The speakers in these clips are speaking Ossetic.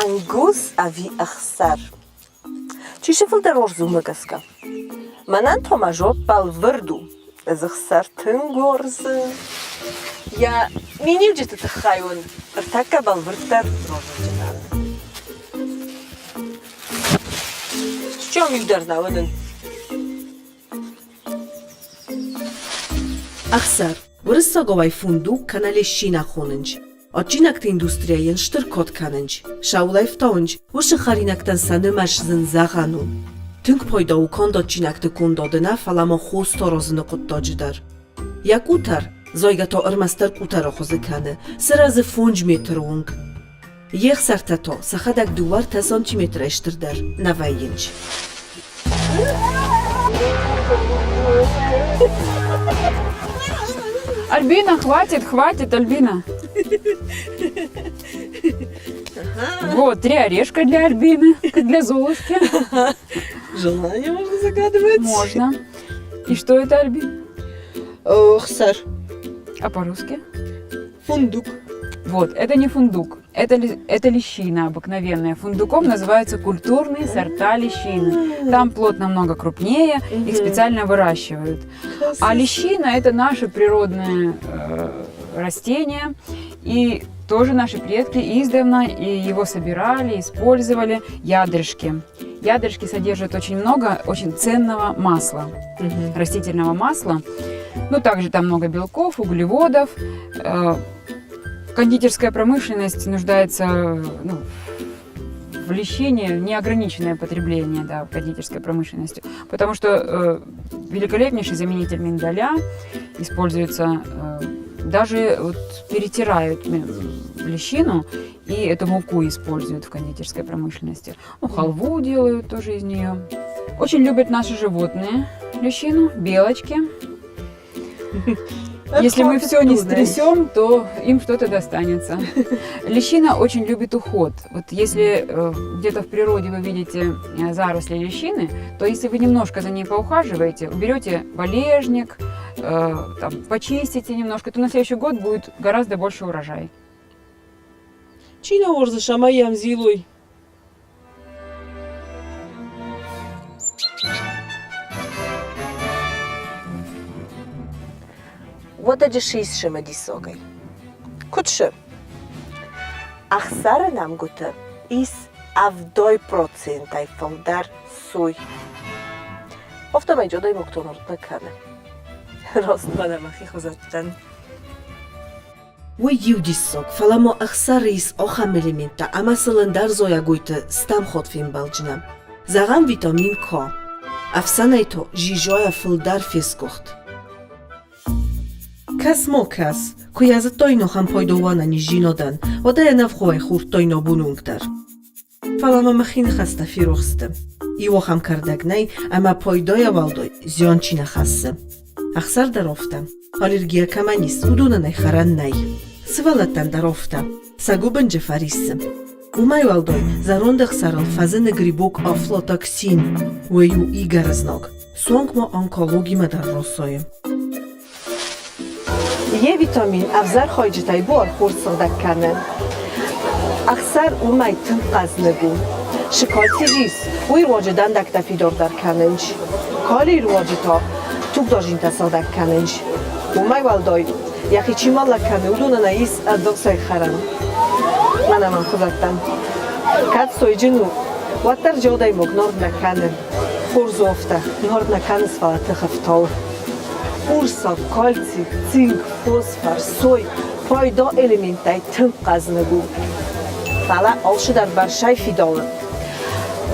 Ӕнгуз ӕви ӕхсӕр? Чи сӕ фылдӕр уарзы, уымӕ гӕсгӕ. Мӕнӕн Томажо бӕлвырд у, ӕз ӕхсӕр тынг уарзын. Йӕ миниуджыты тыххӕй уын ӕртӕккӕ бӕлвырддӕр радзурдзынӕн. Счем иу дӕр нӕ уынын. Ӕхсӕр, уырыссагауӕй фундук кӕнӕ лещина хонынц. Адджинӕгты индустрийӕйӕн стыр код кӕнынц, саулӕй фтауынц, уыцы хӕринӕгтӕн сӕ нымӕц зын зӕгъӕн у. Тынг пайда у канд адджинӕгты кондады нӕ, фӕлӕ ма хос аразыны хъуыддаджы дӕр. Йӕ къутӕр, зайгӕ та ӕрмӕстдӕр къутӕры хуызы кӕны, сырӕзы фондз метры онг. Йе хсӕртӕ та сӕхӕдӕг дыууӕ-ӕртӕ сантиметрӕй стырдӕр нӕ вӕййынц. Альбина, хватит, хватит, Альбина. Вот, три орешка для Альбины, для Золушки. Желание можно загадывать? Можно. И что это, Альбина? Ох, сэр. А по-русски? Фундук. Вот, это не фундук, это лещина обыкновенная. Фундуком называются культурные сорта лещины. Там плод намного крупнее, их специально выращивают. А лещина – это наше природное растение. И тоже наши предки издавна и его собирали, использовали ядрышки. Ядрышки содержат очень много очень ценного масла, растительного масла. Ну, также там много белков, углеводов. Кондитерская промышленность нуждается, ну, в лещине, неограниченное потребление, да, кондитерской промышленностью, потому что великолепнейший заменитель миндаля используется, даже вот перетирают лещину и эту муку используют в кондитерской промышленности. Ну, халву делают тоже из нее. Очень любят наши животные лещину, белочки. Если мы все не стрясем, то им что-то достанется. Лещина очень любит уход. Вот если где-то в природе вы видите заросли лещины, то если вы немножко за ней поухаживаете, уберете валежник, там, почистите немножко, то на следующий год будет гораздо больше урожай. Чи нӕ уарзыс ӕмӕ йӕм зилой? Уӕдӕ ис цымыдисогӕй. Куыд сы? Ӕхсӕры нӕмгуыты ис ӕвдай процентӕй фылдӕр сой. Афтӕмӕй адӕймӕгтӕн нӕ кӕны. Раст мӕнӕ мӕхи хуызӕттӕн. Уый иу диссаг, фӕлӕ ма ӕхсӕры ис ахӕм элементтӕ ӕмӕ сыл ӕндӕр зайӕгойты стӕм хатт фембӕлдзынӕ. Зӕгъӕм, витамин К. Ӕфсӕнӕй та жизайӕ фылдӕр фесгуыхт. Кӕс-ма кӕс, куы йӕ зыдтай нохӕн пайдауӕнӕн исзинадӕн, уӕд ӕй ӕнӕвгъауӕй хордтай нӕ бононг дӕр. Фӕлӕ мӕ мӕхи ныхӕстӕ ферох сты. Иу ахӕм кӕрдӕг нӕй, ӕмӕ пайдайӕ уӕлдай зиан чи нӕ хӕссы. Ӕхсӕр дӕр афтӕ. Аллергия кӕмӕн ис, уыдонӕн ӕй хӕрӕн нӕй. Сывӕллӕттӕн дӕр афтӕ. Сӕ гуыбынджы фӕриссы. Уымӕй уӕлдай, зӕронд ӕхсӕрыл фӕзыны грибок афлотоксин. Уый у игӕры знаг. Суанг ма онкологимӕ дӕр росойы. Е витамин ӕвзӕр хайджытӕй буар хорз сыгъдӕг кӕны. Ӕхсӕр уымӕй тынг хъӕзныг у. Цы кальций ис, уый руаджы дӕндӕгтӕ фидардӕр кӕнынц. Калийы руаджы та тугдадзинтӕ сыгъдӕг кӕнынц. Уымӕй уӕлдай, йӕхи чи мӕллӕг кӕны, уыдонӕн ис ӕдзухсӕй хӕрӕн. Мӕнӕ мӕм хуызӕттӕн. Кӕд сойджын у, уӕддӕр джодӕймаг норд нӕ кӕны. Хорз у афтӕ, норд нӕ кӕныс, фӕлӕ тых ӕфтауы. Урсаг, кальций, цинк, фосфор, сой пайда элементтӕй тынг хъӕзныг у. Фӕлӕ алцыдӕр бӕрцӕй фидауы.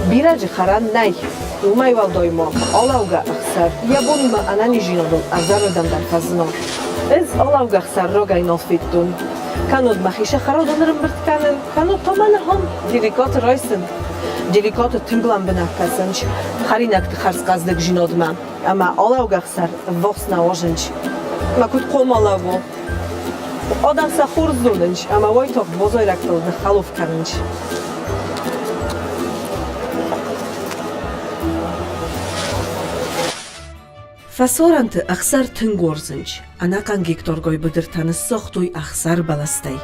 Бирӕджы хӕрӕн нӕй. Уымӕй уӕлдай ма алӕугӕ ӕхсӕр йӕ бон у мӕ ӕнӕниздзинадыл ӕвзӕрырдӕм дӕр фӕзына. Ӕз алӕугӕ ӕхсӕр рагӕй нал федтон. Кӕннод мӕхи сӕхӕродон ӕрӕмбырд кӕнын, кӕннод та мӕ ныргъом деликаты райсын. Деликаты тынг лӕмбынӕг кӕсынц хӕринӕгты хӕрзхъӕздыгдзинадмӕ. Ӕмӕ алӕугӕ ӕхсӕр ӕввахс нӕ уазынч. Мӕ куыд хъомӕлӕг у. Адӕм сӕ хорз зонынч ӕмӕ уайтагъд базайрӕгтыл ныххӕлоф кӕнынч. Фӕсарӕнты ӕхсӕр тынг уарзынц, ӕнӕхъӕн гектаргай быдыртӕ ныссагътой ӕхсӕр бӕлӕстӕй.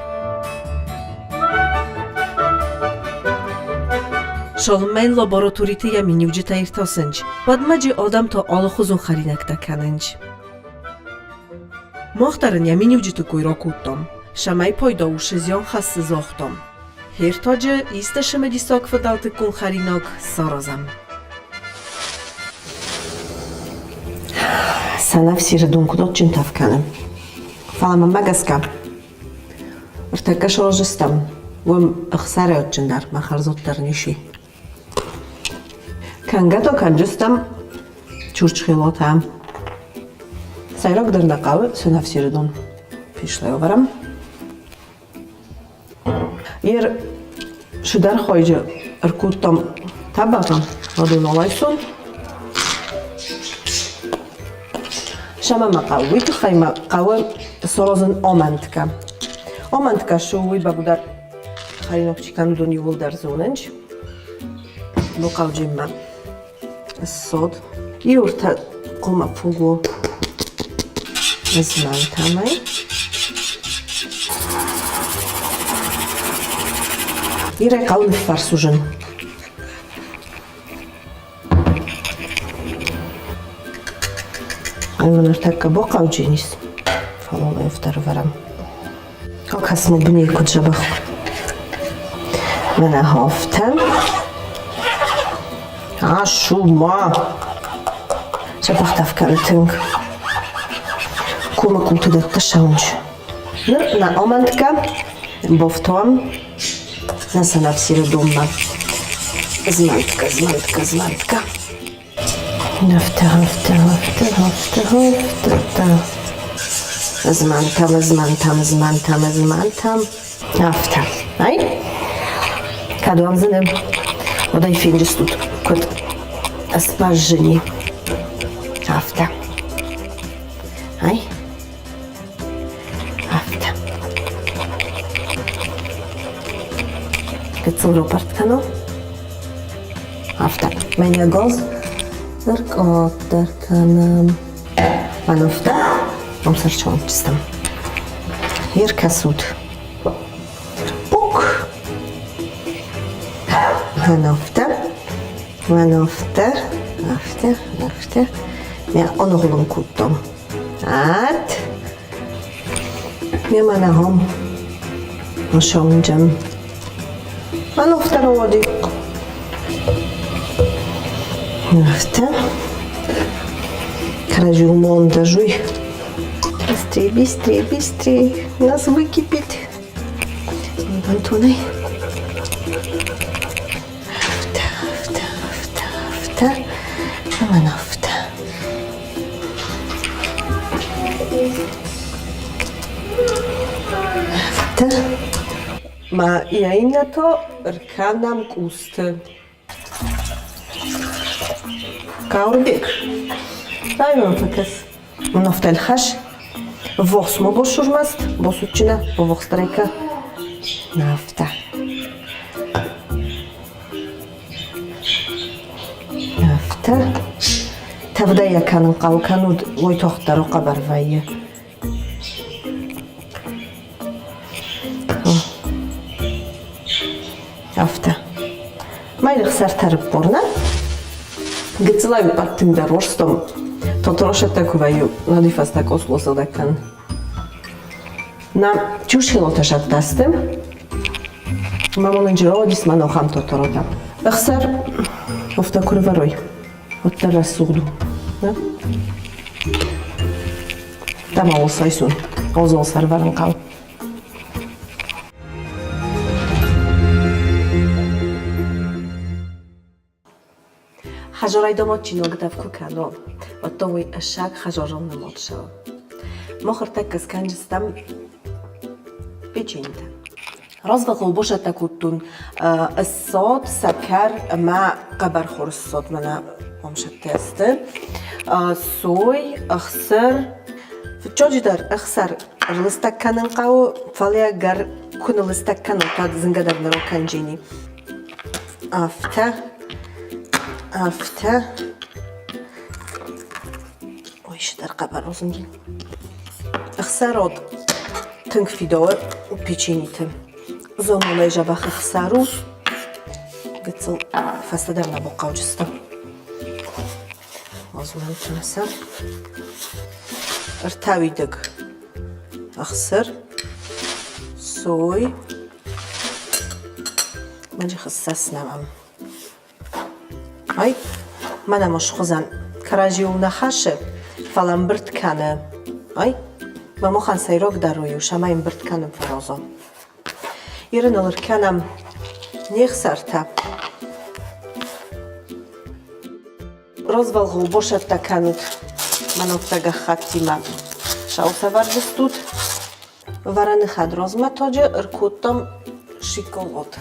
Цалынмӕ йын лабораториты йӕ миниуджытӕ иртасынц, уӕдмӕ джы адӕм та алыхуызон хӕринӕгтӕ кӕнынц. Мах дӕр ын йӕ миниуджыты кой ракодтам, цӕмӕй пайда у цы зиан хӕссы загътам. Хертаджы исты цымыдисаг фыдӕлтыккон хӕринаг саразӕм. Сӕнӕфсиры дон куыд адджын тӕф кӕны. Фӕлӕ мӕнмӕ гӕсгӕ, ӕртӕккӕ сразы стӕм, уым ӕхсарӕй адджындӕр мӕ хӕрзуддӕр ничи. Кӕнгӕ то кӕнджыстӕм чурчхелотӕ. Сӕйрагдӕр нӕ хъӕуы сӕнӕфсиры дон. Пишлӕ ӕвӕрӕм. Ер цыдӕр хойджы ӕркодтам тӕбӕгъы, уыдон алайстон. Сӕмӕ мӕ хъӕуы, уый тыххӕй мӕ хъӕуы саразын омӕнтгӕ. Омӕнтгӕ цы у, уый бӕгуыдӕр хӕринаг чи кӕны, уыдон иууылдӕр зонынц. Бухъалджинмӕ ссод. Иуртӕ хъуамӕ пуго змӕнтӕм ӕй. Ирӕй хъӕуы ныффӕрсужын. Ӕмӕ ныртӕккӕ бохъауджын ис, фӕлӕ ӕвдӕр ӕвӕрӕм. Акӕс мыл бынӕй куыд дзӕбӕх. Мӕнӕ афтӕ. Ацу ма. Дзӕбӕх тӕф кӕны тынг. Комы къулты дӕттӕ сауынч. Ныр нӕ амӕнтгӕ бафтуӕм нӕ сӕнӕфсиры донмӕ. Змӕнтгӕ, змӕнтгӕ, змӕнтгӕ. Афтӕ, афтӕ, афтӕ, афтӕ, афтӕ. Змӕнтӕм, змӕнтӕм, змӕнтӕм, змӕнтӕм. Афтӕ. Ай? Кӕд уӕм зыны, уӕд ӕй фенджыстут, куыд сбӕззыни. Афтӕ. Ай? Афтӕ. Гыццыл рапорт кӕнон. Афтӕ. Мӕнӕ газ ӕркъаддӕр кӕнӕм. Мӕнӕ Ам сӕрчалджыстӕм. Ӕркӕсут. Пук! Мӕнӕ афтӕ. Мӕнӕ афтӕ. Афтӕ, афтӕ. Мӕ аныгъуылын кодтам. Ат. Ме мӕнӕ ам. Ысауынджӕм. Мӕн афтӕ рауади. Афтӕ. Кӕрӕдзи монтажуй. Быстрее, быстрее, быстрее. Нас выкипит. Антонай. Афтӕ, афтӕ, афтӕ, афтӕ. Ӕмӕ афтӕ. Афтӕ. Ма йӕ иннӕ то ркӕнӕм къусты. Каурбек, дай мӕм фӕкӕс. Унафтӕлхӕс. Ввахсмӕ босурмаст, босутчина, вовахстрайка. Нафта. Афтӕ. Тӕвдӕй йӕ кӕнын хъӕуы, кӕннод уый тагъддӕр хъӕбӕр вӕййы. Афтӕ. Майрых сӕртӕрыппор, нӕ? Гыццылӕй ӕппӕт тынгдӕр уарзтон. Тотыросӕттӕ куы вӕййы, уӕд уый фӕстӕ къосло сыгъдӕг кӕн. На чушхилотӕ сӕттасты. Мамонын джироодис ма нохам тоторота. Ӕхсар офта куы рывӕрой, уӕддӕр рӕсугъд у. Тама олсайсун, озол сӕрвӕрын хъӕуы. Хӕзорӕй домот чиногдӕв куы кӕнон, уӕдта уый ӕссаг хӕзорыл нымод цӕуы. Мах ӕртӕккӕ скӕнджыстӕм печеньтӕ. Развӕлгъау босӕттӕ кодтон ссад, сӕкӕр ӕмӕ хъӕбӕрхор ссад мӕнӕ омсӕттӕ сты. Сой, ӕхсыр, фыццаджыдӕр ӕхсӕр ӕрлыстӕг кӕнын хъӕуы, фӕлӕ гӕр куы ныллыстӕг кӕнон, уӕд зынгӕ дӕр нӕ ракӕнджини. Афтӕ, афтӕ. Исдӕр хъӕбӕр рудзынги. Ӕхсӕрод тынг фидауы печениты. Зононӕй дзӕбӕх ӕхсӕр у. Гыццыл фӕстӕдӕр нӕ бохъауджысты. Озмӕнтмӕ сӕ. Ӕртӕ уидаг ӕхсыр, сой, Мӕнджы хыссӕснӕм. Ай, мӕнӕ мо схуызӕн. Кӕрӕдзиуыл нӕ хӕссы, фӕлӕ ӕмбырд кӕны. Ай, мӕ мохӕн сӕйрагдӕр уый у, цӕмӕй ӕмбырд кӕнын фӕразон. Ирыныл ӕркӕнӕм не хсӕртӕ. Розвӕлгъау босӕттӕ кӕнут мӕнӕуттӕ гӕххӕттимӕ. Сау сӕвӕрдзыстут. Вӕрӕны хӕдрозмӕ тоджы ӕркодтам шиколот.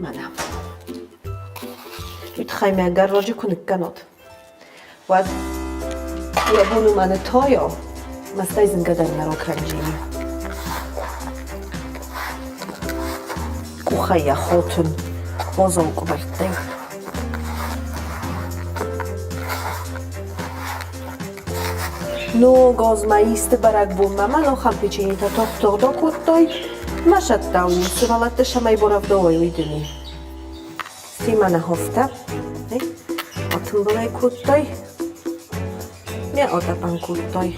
Мӕнӕ. Уый тыххӕй мӕ ӕгӕр раджы куы ныккӕнот, уӕд йӕ бон у мӕнӕ тойо, мӕстӕй зынгӕ дӕр нӕ рокӕнджини. Къухӕй йӕ хотын уазал къуыбӕрттӕй. Ног азмӕ исты бӕрӕгбонмӕ ма нохӕн печенитӕ тагъд-тагъд акодтой, ма сӕттау сывӕллӕтты цӕмӕй барӕвдауой, уый дын и. Стӕй нӕ хофтӕ атымбылӕй кодтой, ме атъӕпӕн кодтой.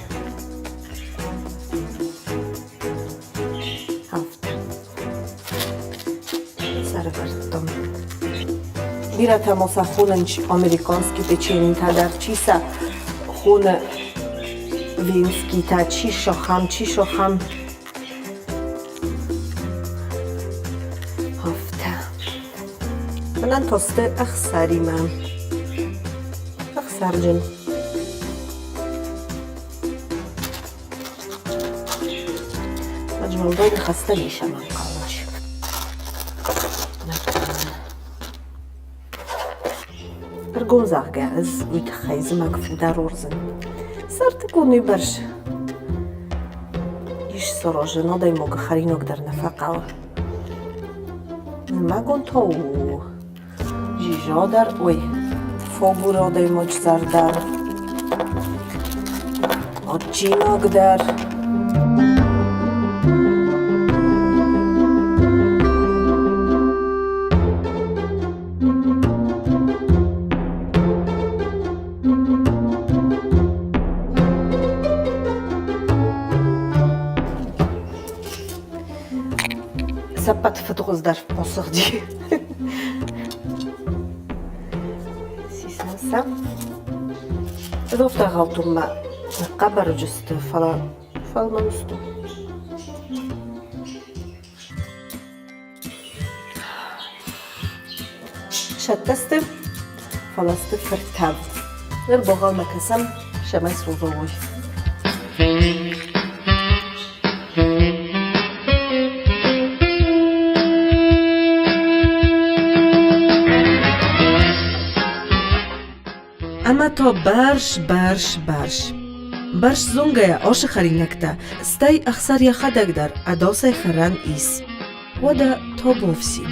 Афтӕ. Сӕрывӕрдтон. Бирӕтӕ ма сӕ хонынц американский печеньетӕ дӕр, чи сӕ хоны венскийтӕ, чи сахӕм, чи сахӕм. Афтӕ. Мӕнӕн тосты ӕхсӕримӕ. Ӕхсӕрджын. Уӕлдай ныхӕстӕ ницӕмӕн хъӕуынц. Ӕргом зӕгъгӕ, ӕз уый тыххӕй зымӕг фылдӕр уырзын. Сӕрдыгон уыйбӕрц ис саразын, адӕймагы хӕринаг дӕр нӕ фӕхъӕуы. Зымӕгон та у Жижо дӕр, ой, фогур адӕймаджы зӕрдӕ, адджинаг дӕр. Сӕ ппӕт фыдгъуыздӕр басыгъди. Сисӕм сӕ. Ӕз хъӕбӕр уыдысты, фӕлӕ фӕлмӕн сты. Сӕттӕ сты, фӕлӕ сты фыртӕвд. Ныр богъалмӕ кӕсӕм, цӕмӕй сузой. Ӕмӕ та бӕрз, бӕрз, бӕрз. Бӕрз зонгӕйӕ ашы хӕринӕгтӕ, стӕй Ӕхсар йӕхӕдӕг дӕр ӕдасӕй хӕрӕн ис. Уӕдӕ Тобовси.